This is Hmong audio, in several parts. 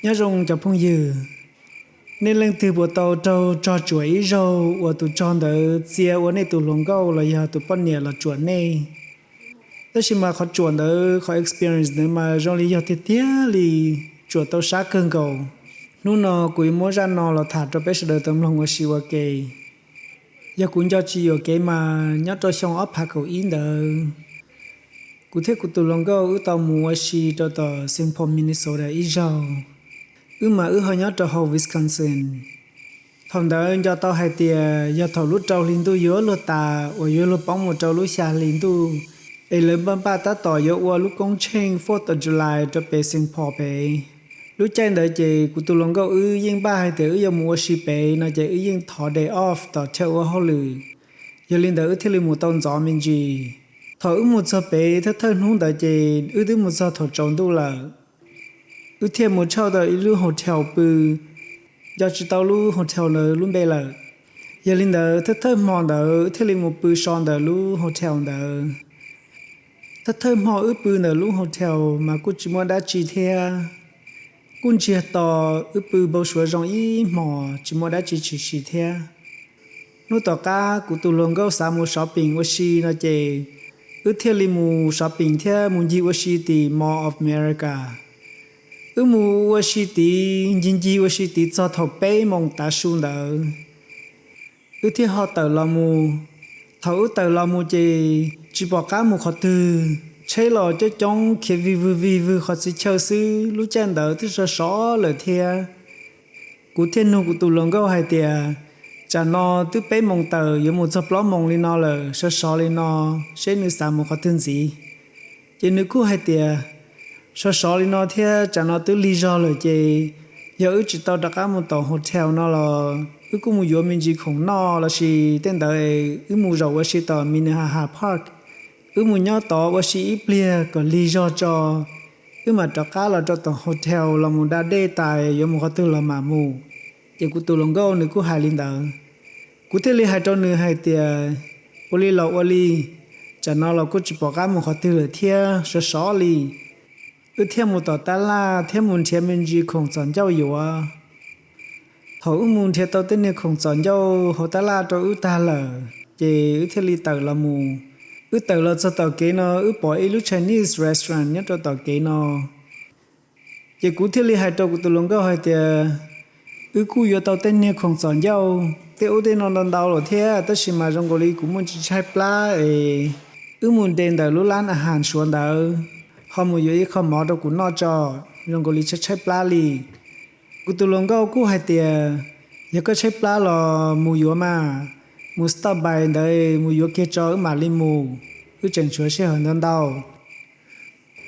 Nyob zoo cov phooj ywg, nej leej twg puas tau raug tsog tsuam ib zaug uas tus tsog ntawd txia ua nej tus hluas nkauj los yog tus poj niam los tsuam nej? Tab sis mas qhov tsuam ntawd, qhov experience ntawd mas zoo li yog tiag tiag li, tsuam tau sab kawg nkaus. Hnub no kuv yuav muab zaj no los tham rau peb sawv daws tau mloog ua si ua ke. Yog kuv nco tsis yuam kev mas nyob rau xyoo ob phav kaum ib ntawd, kuv thiab kuv tus hluas nkauj wb tau mus ua si rau tom Saint Paul, Minnesota ib zaug. Wb mas wb ho nyob rau hauv Wisconsin. Thaum ntawd nco tau hais tias yog thaum lub rau hli ntuj yuav luag tas uas yuav luag poob mus rau lub xya hli ntuj, es lawv npaj npaj tab tom yuav ua lub koob tsheej Fourth of July rau pem Saint Paul pem. Lub caij ntawd ces kuv tus hluas nkauj wb yeej npaj hais tias wb yuav mus ua si pem no ces wb yeej thov day off tom chaw ua hauj lwm. Yog li ntawd wb thiaj li mus tau ntxov me ntsis. Thaum wb mus txog pem thawj thawj hnub ntawd ces wb twb mus txog thaum tsaus ntuj lawm. Wb thiaj mus tshawb tau ib lub hotel pw, nco tsis tau lub hotel ntawd lub npe lawm. Yog li ntawd thawj thawj hmo ntawd wb thiaj li mus pw so ntawm lub hotel ntawd. Thawj thawj hmo wb pw ntawm lub hotel mas kuj tsis muaj dab tsi thiab. Kuj ntsiag to, wb pw npau suav zoo ib hmos tsis muaj dab tsi tshwm sim thiab. Hnub tom qab kuv tus hluas nkauj xav mus shopping ua si no ces wb thiaj li mus shopping thiab mus ncig ua si tim Mall of America. Wb mus ua si tid, ncig ncig ua si tid txog thaum peb moos tav su ntawd, wb thiaj ho tawm los mus. Thaum wb tawm los mus ces tsis pom qab mus qhov twg, tsheb los coob coob khiav vij vwg vij vwg qhov txhia chaw xwb, lub caij ntawd twb sov sov lawm thiab. Kuv thiaj nug kuv tus hluas nkauj hais tias, tsam no twb peb moos tawm yuav mus txog plaub moos li no lawm, sov sov li no, seb nws xav mus qhov twg ntxiv. Ces nws kuj hais tias, sov sov li no thiab tsam no twb lig zog lawm ces yog wb tsis tau rov qab mus tom hotel no los wb kuj mus yuav me ntsis khoom noj lossis tej ntawd wb mus zaum ua si tom Minnehaha Park. Wb mus nyob tod ua si ib pliag kom lig zog tso, wb mam rov qab los rau tom hotel los mus da dej tas yuav mus qhov twg los mam mus. Ces kuv tus hluas nkauj nws kuj hais li ntawd. Kuv thiaj li hais rau nws hais tias, ua li los ua li, tsam no los kuj tsis pom qab mus qhov twg lawm thiab, sov sov li. Wb thiaj mus tom tab laj thiab mus nrhiav me ntsis khoom txom ncauj yuav. Thaum wb mus nrhiav tau tej niag khoom txom ncauj hauv tab laj rau wb tag lawm ces wb thiaj li tawm los mus. Wb tawm los txog tom kev no wb pom ib lub Chinese restaurant nyob rau tom kev no. Ces kuv thiaj li hais rau kuv tus hluas nkauj hais tias, wb kuj yuav tau tej niag khoom txom ncauj tej ub tej no ntau ntau lawm thiab, tab sis mas zoo nkaus li kuv muaj ntsis tshaib plab es wb mus de ntawm lub lab a has Suav ntawd, ho mus yuav ib qho mov rau kuv noj tso, zoo nkaus li tshaib tshaib plab li. Kuv tus hluas nkauj kuj hais tias, yog koj tshaib plab los mus yuav mas, mus stop by ntawd mus yuav kiag tso wb mam li mus, wb tseem tshuav sij hawm ntau ntau.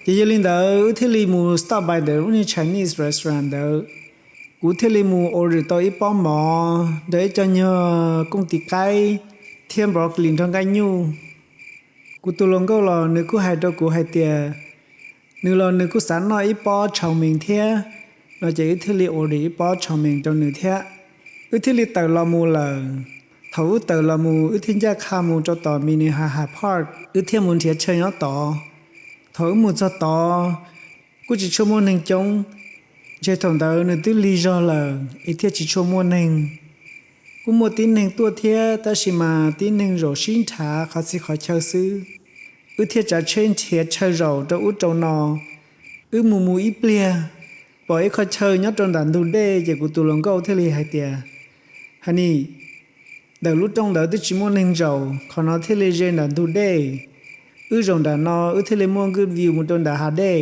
Ces yog li ntawd wb thiaj li mus stop by ntawm lub niag Chinese restaurant ntawd. Kuv thiaj li mus order tau ib pob mov nrog ib co nyuag kooj tis qaib thiab broccoli nrog nqaij nyuj. Kuv tus hluas nkauj los nws kuj hais rau kuv hais tias, nws los nws kuj xav noj ib pob chow mein thiab, no ces wb thiaj li order ib pob chow mein rau nws thiab. Wb thiaj li tawm los mus lawm. Thaum wb tawm los mus wb thiaj ncaj qha mus rau tom Minnehaha Park, wb thiaj mus nrhiav chaw nyob tod. Thaum wb mus txog tod, kuj tsis tshua muaj neeg coob, ntshe thaum ntawd nws twb lig zog lawm es thiaj tsis tshua muaj neeg. Kuj muaj tib neeg tuaj thiab, tab sis mas tib neeg zaum sib nrhav qhov txhia qhov chaw xwb. Wb thiaj tsav tsheb nrhiav chaw zaum rau ub rau no. Wb mus mus ib pliag, pom ib qho chaw nyob rau nram ntug dej, ces kuv tus hluas nkauj thiaj li hais tias, honey, ntawm lub rooj ntawd twb tsis muaj neeg zaum, qhov no thiaj li ze nram ntug dej. Wb zaum nram no wb thiaj li muaj good view mus rau nram hav dej.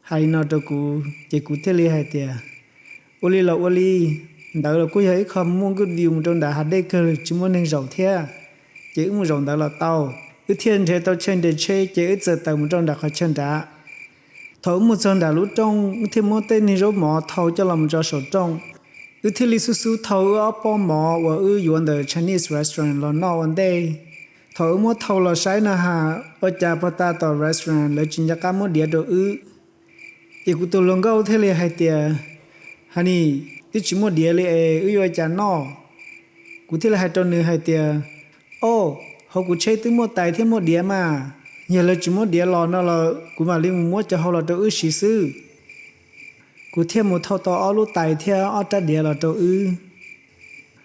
Hais li no rau kuv ces kuv thiaj li hais tias, ua li los ua li, ntawd los kuj yog ib qho muaj good view mus rau nram hav dej kawg, tsis muaj neeg zaum thiab, ces wb mus zaum ntawd los tau. Wb thiaj nrhiav tau chaw nres tsheb ces wb txawm tawm mus rau nram qhov chaw nrad. Thaum wb mus txog nram lub rooj, wb thiaj muab tej niag zaub mov thau coj los mus tso saum rooj. Wb thiaj li xub xub thau wb ob pob mov uas wb yuav ntawm Chinese restaurant los noj ua ntej. Thaum wb muab thau los saib no has, ua cas puag ta tom restaurant lawv tsis nco qab muab diav rau wb. Ces kuv tus hluas nkauj thiaj li hais tias, honey, twb tsis muaj diav li es wb yuav ua cas noj? Kuv thiaj li hais rau nws hais tias, o, hauv kuv tsheb twb muaj tais thiab muaj diav mas, yog lawv tsis muab diav los no los kuv mam li mus muab cov hau los rau wb siv xwb. Kuv thiaj mus thauj tau ob lub tais thiab ob rab diav los rau wb.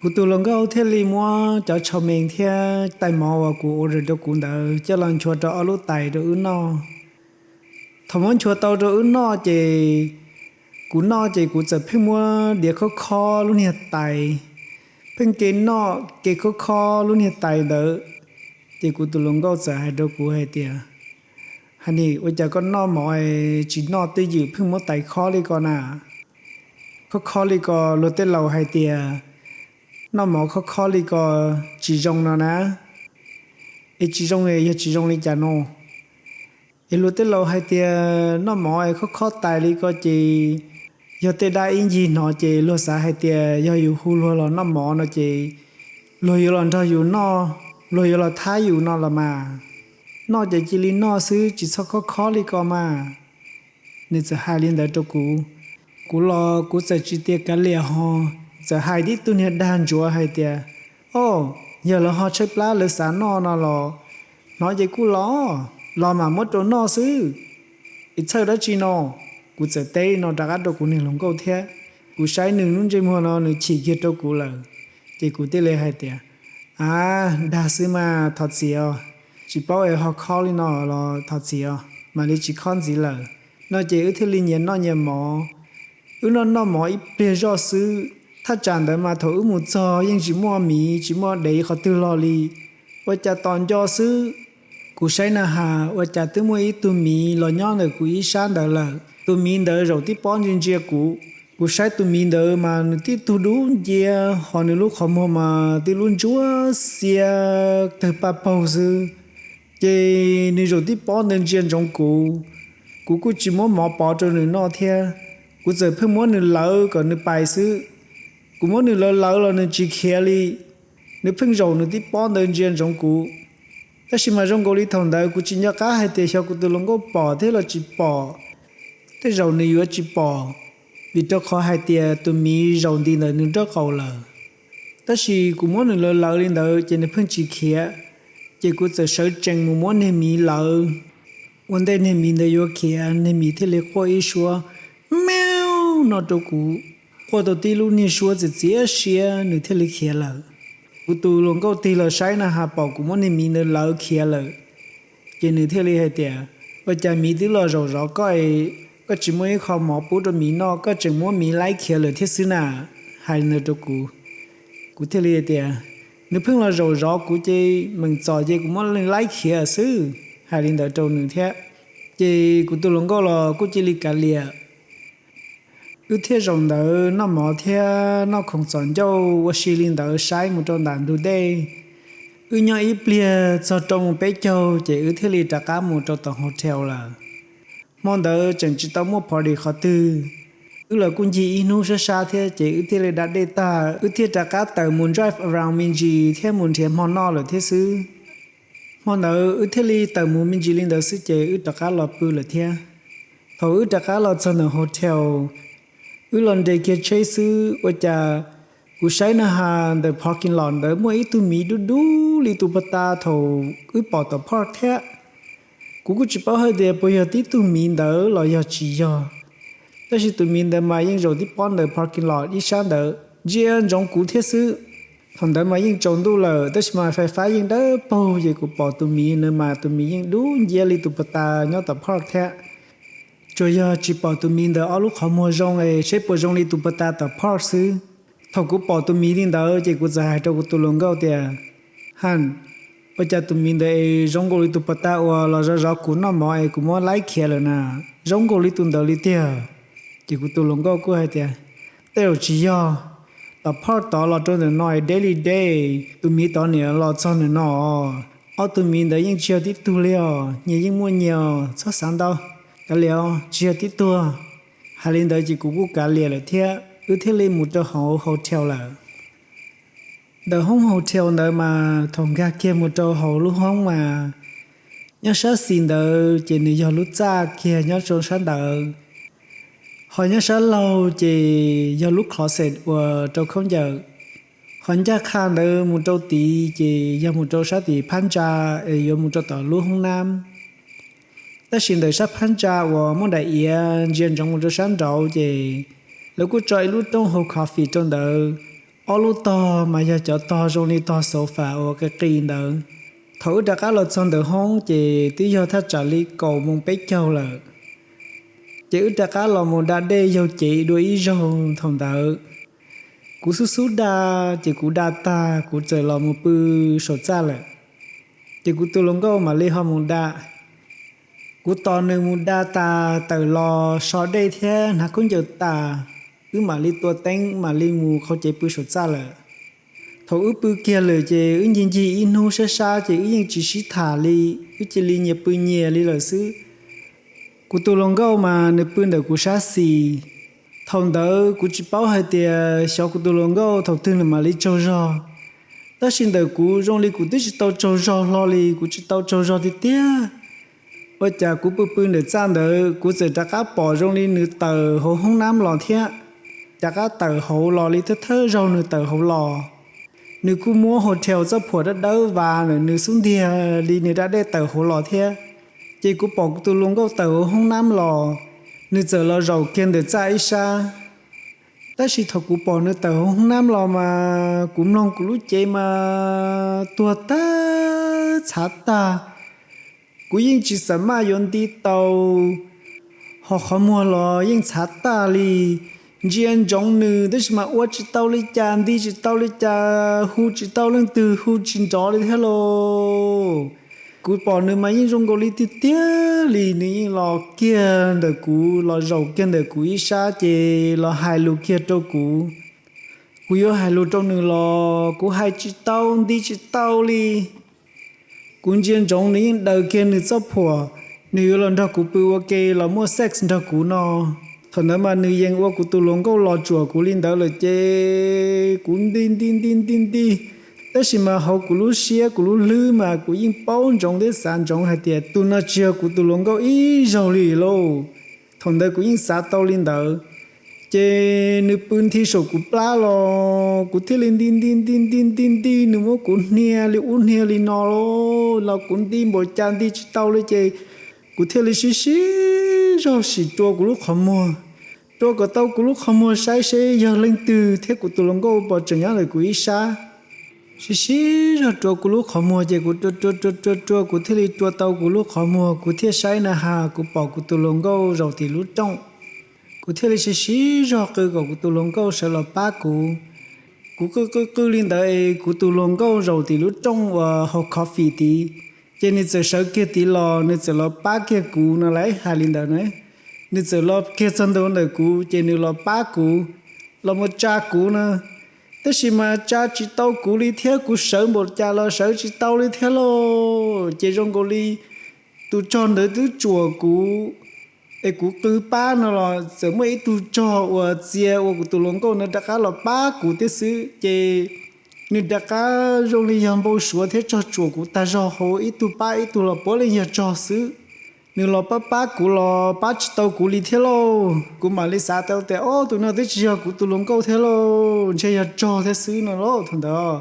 Kuv tus hluas nkauj thiaj li muab cov chow mein thiab tais mov uas kuv order rau kuv ntawd coj los nchuav rau ob lub tais rau wb noj. Thaum muab nchuav tau rau wb noj ces kuv noj ces kuv txawm pheej muab diav khob khob lub niag tais, pheej ke noj ke khob khob lub niag tais ntawd. Ces kuv tus hluas nkauj txawm hais rau kuv hais tias, Honey, ua cas koj noj mov tsis noj twj ywm pheej muab tais khob li ko na? Khob khob li ko luag tej laus hais tias noj mov khob khob li ko tsis zoo no na. Es tsis zoo es yog tsis zoo li cas no? Es luag tej laus hais tias noj mov es khob khob tais li ko ces yog tej dab ib ncig hnov ces luag xav hais tias yog yus hu luag los noj mov no ces luag yuav los nrog yus noj, luag yuav los thab yus no los mas. Noj ces cia li noj xwb, tsis txhob khob khob li ko mas. Nws txawm hais li ntawd rau kuv. Kuv los kuv txawm tsis tias kav liam ho, txawm hais tib tug niag dag ntsuav hais tias, O, yog lawv ho tshaib plab lawv xav noj no los hnov ces kuj los, los mas muab rau noj xwb, es txhawj dab tsi no? Kuv txawm teb no rov qab rau kuv niag hluas nkauj thiab. Kuv saib nws lub ntsej muag no nws chim kiag rau kuv lawm, ces kuv thiaj li hais tias, A, dag xwb mas thov txim os, tsis paub es ho khob li no los thov txim os, mam li tsis khob ntxiv lawm. No ces wb thiaj li nyias noj nyias mov. Wb noj noj mov ib pliag zoj xwb, thaj tsam ntawd mas thaum wb mus txog yeej tsis muaj miv tsis muaj dev qhov twg los li. Ua cas tos nco xwb, kuv saib na has ua cas twb muaj ib tug miv los nyob ntawm kuv ib sab ntawd lawm. Tus miv ntawd zaum tib pob ntsia ntsia kuv. Kuv saib tus miv ntawd mas nws tib tug dub ncia, ho nws lub qhov muag mas tib lub ntsuab xiab tawg paj paug xwb. Ces nws zaum tib pob ntawd ntsia ntsoov kuv. Kuv kuj tsis muab mov pov rau nws noj thiab, kuv txawm pheej muab nws lawv kom nws pais xwb. Kuv muab nws lawv lawv los nws tsis khiav li, nws pheej zaum nws tib pob ntawd ntsia ntsoov kuv. Tab sis mas zoo nkaus li thaum ntawd kuv tsis nco qab hais tias xyov kuv tus hluas nkauj pom thiab los tsis pom. Tej zaum nws yuav tsis pom, vim rau qhov hais tias tus miv zaum nti ntawm nws nraub qaum lawm. Tab sis kuv muab nws lawv lawv li ntawd ces nws pheej tsis khiav. Ces kuv txawm sawv tsees mus muab niag miv lawv. Ua ntej niag miv ntawd yuav khiav, niag miv thiaj li quaj ib suab meow no rau kuv. Quaj tau tib lub niag suab txias txias siab nws thiaj li khiav lawm. Kuv tus hluas nkauj tig los saib na has pom kuv muab niag miv ntawd lawv khiav lawm, ces nws thiaj li hais tias, Ua cas miv twb los zaum zov koj, koj tsis muaj ib qho mov pub rau miv noj, koj tseem muab miv laib khiav lawm thiab xwb na? Hais li ntawd rau kuv. Kuv thiaj li hais tias, Nws pheej los zaum zov kuv ces meem txom ces kuv muab laib khiav xwb. Hais li ntawd rau nws thiab. Ces kuv tus hluas nkauj los kuj cia li kav liam. Wb thiaj zaum ntawd noj mov thiab noj khoom txom ncauj ua si li ntawd saib mus rau ntawm ntug dej. Wb nyob ib pliag txog rau mus peb caug ces wb thiaj li rov qab mus rau tom hotel lawm. Hmo ntawd tseem tsis tau muaj party qhov twg, wb los kuj ncig ib hnub sab sab thiab ces wb thiaj li da dej tag wb thiaj rov qab tawm mus drive around me ntsis thiab mus nrhiav hmo noj lawm thiab xwb. Hmo ntawd wb thiaj li tawm mus me ntsis li ntawd xwb ces wb rov qab los pw lawm thiab. Thaum wb rov qab los txog ntawm hotel, wb los nres kiag tsheb xwb ua cas kuv saib na has ntawm parking lot ntawd muaj ib tug miv dub dub li tus pas tas thaum wb pom tom park thiab. Kuv kuj tsis paub hais tias puas yog tib tug miv ntawd los yog tsis yog, tab sis tus miv ntawd mas yeej zaum tib pob ntawm parking lot ib sab ntawd ntsia ntsoov kuv thiab xwb. Thaum ntawd mas yeej tsaus ntuj lawm tab sis mas fais fab yeej dawb paug ces kuv pom tus miv ntawd mas tus miv yeej dub nciab li tus pas tas nyob tom park thiab. Tsuas yog tsis pom tus miv ntawd ob lub qhov muag zoo es seb puas zoo li tus pas tas tom park xwb. Thaum kuv pom tus miv li ntawd ces kuv txawm hais rau kuv tus hluas nkauj tias, Han, ua cas tus miv ntawd es zoo nkaus li tus pas tas uas los zov zov kuv noj mov es kuv muab laib khiav lawm na, zoo nkaus li tus ntawd li tiag. Ces kuv tus hluas nkauj kuj hais tias, Tej zaum tsis yog, tom park tod los rau ntawm no es daily day, tus miv tod niam los txog ntawm no, ob tug miv ntawd yeej tsis yog tib tug li os, nyias yeej muaj nyias, txhob xav ntau, kav liam, tsis yog tib tug. Hais li ntawd ces kuv kuj kav liam lawm thiab wb thiaj li mus rau hauv hotel lawm. Ntawm hoob hotel ntawd mas thaum nkag kiag mus rau hauv lub hoob mas nyob sab xis ntawd ces nws yog lub txaj kiag nyob rau sab ntawd, ho nyob sab laug ces yog lub closet uas rau khaub ncaws, ho ncaj qha ntawd mus rau tid ces yog mus rau sab tim phab ntsa es yuav mus rau tom lub hoob nab. Tab sis ntawm sab phab ntsa uas muaj daim iav ntsia ntsoov mus rau sab nraud ces lawv kuj tso ib lub rooj haus coffee rau ntawd. Ob lub tog mas yog cov tog zoo li tog sofa uas qis qis ntawd. Thaum wb rov qab los txog ntawm hoob ces twb yog thaj tsam li kaum moos peb caug lawm. Ces wb rov qab los mus da dej yaug cev dua ib zaug thaum ntawd. Kuv xub xub da, ces kuv da tag kuv txawm los mus pw saum txaj lawm. Ces kuv tus hluas nkauj mam li ho mus da. Kuv tos nws mus da tas tawm los so dej thiab hnav khaub ncaws tas, wb mam li tua teeb mam li mus qhov cev pw saum txaj lawm. Thaum wb pw kiag lawm ces wb ncig ncig ib hnub sab sab ces wb yeej tsis sib tham li, wb cia li nyias pw nyias li lawm xwb. Kuv tus hluas nkauj mas nws pw ntawm kuv sab xis. Thaum ntawd kuv tsis paub hais tias xyov kuv tus hluas nkauj thaum twg nws mam li tsaug zog. Tab sis ntawm kuv zoo li kuv twb tsis tau tsaug zog hlo li, kuv tsis tau tsaug zog tiag tiag. Ua cas kuv pw pw ntawm txaj ntawd kuv txawm rov qab pom zoo li nws tawm hauv hoob nab los thiab. Rov qab tawm hauv los li thawj thawj zaug nws tawm hauv los. Nws kuj muab hotel txoj phuam dawb dawb vas ntawm nws xub ntiag li nws da dej tawm hauv los thiab. Ces kuv pom kuv tus hluas nkauj tawm hauv hoob nab los, nws txawm los zaum kiag ntawm txaj ib sab. Tab sis thaum kuv pom nws tawm hauv hoob nab los mas kuv mloog kuv lub cev mas tuag tag txhav tag. Kuv yeej tsis xam maj yuav nti tau, ho qhov muag los yeej txhav tag li. Ntsia ntsoov nws tab sis mas ua tsis tau li cas, nti tsis tau li cas, hu tsis tau leej twg, hu tsis nrov li thiab lauj. Kuv pom nws mas yeej zoo nkaus li tiag tiag li, nws yeej los kiag ntawm kuv, los zaum kiag ntawm kuv ib sab ces los hais lus kiag rau kuv. Kuv yuav hais lus rau nws los kuv hais tsis tau, nti tsis tau li. Kuv ntsia ntsoov nws yeej daws kiag nws txoj phuam, nws yuav los nrog kuv pw ua ke los muaj sex nrog kuv no. Thaum ntawd mas nws yees ua kuv tus hluas nkauj los tsuam kuv li ntawd lawm ces kuv nti nti nti nti nti. Tab sis mas hauv kuv lub siab kuv lub hlwb mas kuv yeej paub ntsoov thiab xav ntsoov hais tias tus no tsis yog kuv tus hluas nkauj ib zaug li lauj. Thaum ntawd kuv yeej xav tau li ntawd. Ces nws pw nthi saum kuv plab los kuv thiaj li nti nti nti nti nti nti, nws muab kuv hnia li ub hnia li no los kuv nti npaum cas nti tsis tau li ces kuv thiaj li sib sib zog sim rua kuv lub qhov muag, rua kom tau kuv lub qhov muag saib seb yog leej twg thiab kuv tus hluas nkauj puas tseem nyob ntawm kuv ib sab. Sib sib zog rua kuv lub qhov muag ces kuv rua rua rua rua rua kuv thiaj li rua tau kuv lub qhov muag, kuv thiaj saib na has kuv pom kuv tus hluas nkauj zaum tim lub rooj. Kuv thiaj li sib sib zog qw kom kuv tus hluas nkauj sawv los pab kuv. Kuv qw qw qw li ntawd es kuv tus hluas nkauj zaum tim lub rooj uas haus coffee tid, ces nws txawm sawv kiag tid los nws txawm los pab kiag kuv no lauj, hais li ntawd na. Nws txawm los kiag txog ntua ntawm kuv ces nws los pab kuv, los mus tsa kuv na. Tab sis mas tsa tsis tau kuv li thiab, kuv sawv npaum cas los sawv tsis tau li thiab lauj. Ces zoo nkaus li tus tsog ntawd twb tsuam kuv, es kuv qw pab no los txawm muaj ib tug tsog uas txia ua kuv tus hluas nkauj ntawd rov qab los pab kuv thiab xwb. Ces nws rov qab zoo li yog npau suav thiab tsog tsuam kuv tag zog hauv, ib tug pab ib tug los puav leej yog tsog xwb. Nws los pab pab kuv los pab tsis tau kuv li thiab lauj. Kuv mam li xav tau tias, ob, tus no twb tsis yog kuv tus hluas nkauj thiab lauj, ntshe yog tsog thiab xwb no lauj. Thaum ntawd,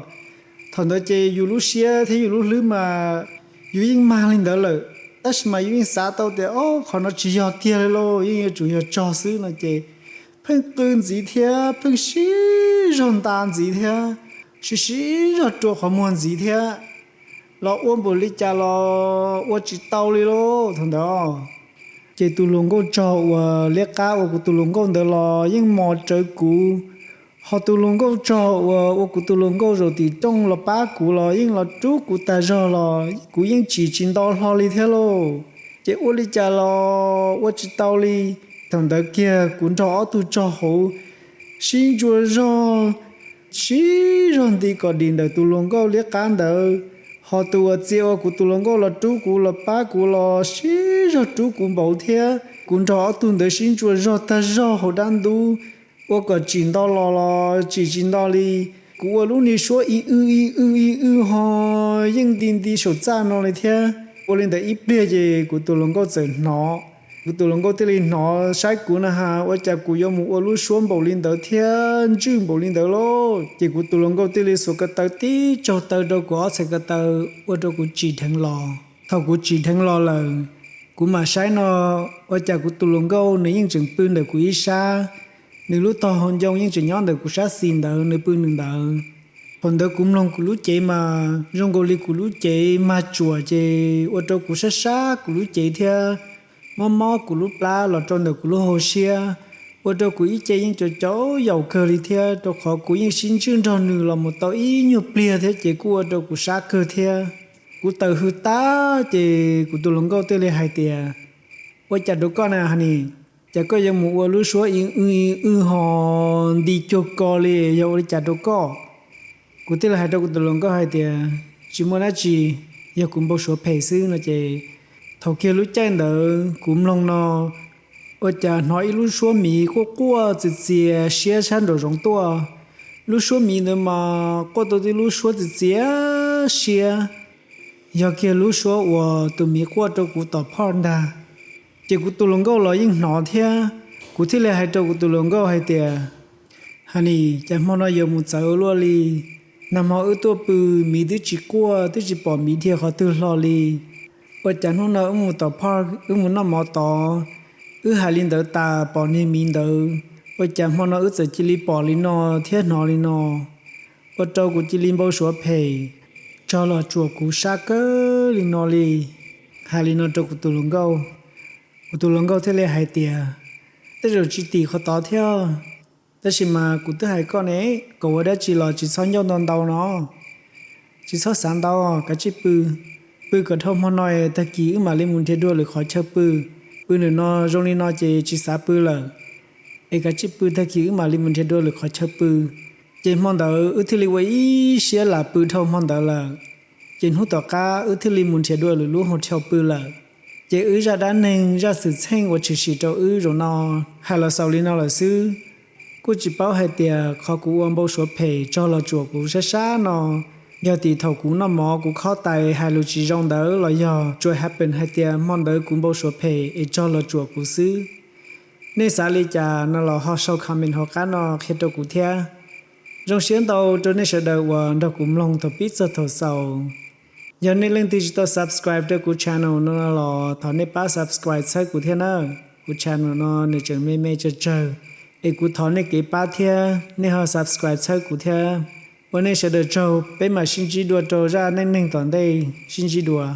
thaum ntawd ces yus lub siab thiab yus lub hlwb mas yus yeej mag li ntawd lawm, tab sis mas yus yeej xav tau tias, ob, qhov no tsis yog tiag li lauj, yeej yuav tsum yog tsog xwb no ces pheej qw ntxiv thiab pheej sib zog nta ntxiv thiab, sib sib zog rua qhov muag ntxiv thiab, los ua npaum li cas los ua tsis tau li lauj. Thaum ntawd ces tus hluas nkauj tsog uas liab qab ua kuv tus hluas nkauj ntawd los yeej mos rawv kuv, ho tus hluas nkauj tsog uas ua kuv tus hluas nkauj zaum tim rooj los pab kuv los yeej los rub kuv tag zog los kuv yeej tsim tsis nto hlo li thiab lauj. Ces ua li cas los ua tsis tau li. Thaum ntawd kiag kuv nrog ob tug tsog hauv sib ntsuas zog, sib zog nti kom dim ntawm tus hluas nkauj liab qab ntawd, ho tus uas txia ua kuv tus hluas nkauj los rub kuv los pab kuv los sib zog rub kuv npaum thiab. Kuv nrog ob tug ntawd sib ntsuas zog tag zog hauv dab ntub, ua kom tsim nto los los tsim tsis nto li. Kuv ua lub niag suab ib w ib w ib w ho yeej nti nti saum txaj no li thiab. Ua li ntawd ib pliag ces kuv tus hluas nkauj txawm hnov. Kuv tus hluas nkauj thiaj li hnov saib kuv na has ua cas kuv yuav mus ua lub suab npaum li ntawd thiab ntswj npaum li ntawd lauj. Ces kuv tus hluas nkauj thiaj li xuas ko taw tib tsaug taw rau kuv ob txhais ko taw, ua rau kuv tsim dheev los. Thaum kuv tsim dheev los lawm, Kuv mam saib no, ua cas kuv tus hluas nkauj nws yeej tseem pw ntawm kuv ib sab, nws lub tog hau ncoo yeej tseem nyob ntawm kuv sab xis ntawd, nws pw nws ntawd. Thaum ntawd kuv mloog kuv lub cev mas zoo nkaus li kuv lub cev mag tsuam ces ua rau kuv sab sab kuv lub cev thiab mob mob kuv lub plab los rau ntawm kuv lub hauv siab, ua rau kuv ib ce yeej cau cau yaum kawg li thiab, rau qhov kuv yeej sib ntswj nrog nws los mus tau ib nyuag pliag thiab ces kuj ua rau kuv sab kawg thiab. Kuv tawm hws tag ces kuv tus hluas nkauj thiaj li hais tias, Ua cas rau koj na, Hanis? Cas koj yuav mus ua lub suab i wj i wj ho nti cuag ko li, yog ua li cas rau koj? Kuv thiaj li hais rau kuv tus hluas nkauj hais tias, Tsis muaj dab tsi, yog kuv npau suav phem xwb no ces. Thaum kiag lub caij ntawd kuv mloog no, ua cas hnov ib lub suab miv quaj quaj txias txias siab sab nraum zoov tuaj. Lub suab miv ntawd mas quaj tau tib lub suab txias txias siab, yog kiag lub suab uas tus miv quaj rau kuv tom phoj ntag. Ces kuv tus hluas nkauj los yeej hnov thiab, kuv thiaj li hais rau kuv tus hluas nkauj hais tias, Hanis, cas hmo no yuav mus txawv luaj li? Nag hmo wb tuaj pw miv twb tsis quaj, twb tsis pom miv dhia qhov twg hlo li. Ua cas hnub no wb mus tom phoj, wb mus noj mov tod, wb hais li ntawd tas pom niag miv ntawd, ua cas hmo no wb txawm cia li pom li no thiab hnov li no? Ua rau kuv cia li npau suav phem, tsog los tsuam kuv sab kawg li no li. Hais li no rau kuv tus hluas nkauj, kuv tus hluas nkauj thiaj li hais tias, Tej zaum tsis tim qhov tod thiab, tab sis mas kuv twb hais koj ne, kom ua dab tsi los tsis txhob ncauj ntau ntau no. Tsis txhob xav ntau, kav tsij pw. Pw kom dhau hmo no es tag kis wb mam li mus nrhiav dua lwm qhov chaw pw. Pw ntawm no zoo li no ces tsis xav pw lawm, es kav tsij pw, tag kis wb mam li mus nrhiav dua lwm qhov chaw pw. Ces hmo ntawd wb thiaj li ua ib siab lam pw dhau hmo ntawd lawm. Ces hnub tom qab wb thiaj li mus nrhiav dua lwm lub hau thau pw lawm. Ces wb zaj dab neeg zaj xwm txheej uas tshwm sim rau wb zaum no hais los xaus li no lawm xwb. Kuj tsis paub hais tias qhov kuv ua npau suav phem tsog los tsuam kuv sab sab no, yog tim thaum kuv noj mov kuv khob tais hais lus tsis zoo ntawd los yog tsuas happen hais tias hmo ntawd kuv npau suav phem es tsog los tsuam kuv xwb. Nej xav li cas no los ho sau comment hauv qab no qhia rau kuv thiab. Zoo siab ntau rau nej sawv daws uas nrog kuv mloog thaum pib txog thaum xaus. Yog nej leej twg tsis tau subscribe rau kuv channel no los thov nej pab subscribe txhawb kuv thiab na. Kuv channel no nws tseem me me tsawg tsawg, es kuv thov nej kev pab thiab nej ho subscribe txhawb kuv thiab. Ua nej sawv daws tsaug, peb mam sib ntsib dua rau zaj neej neeg tom ntej, sib ntsib dua.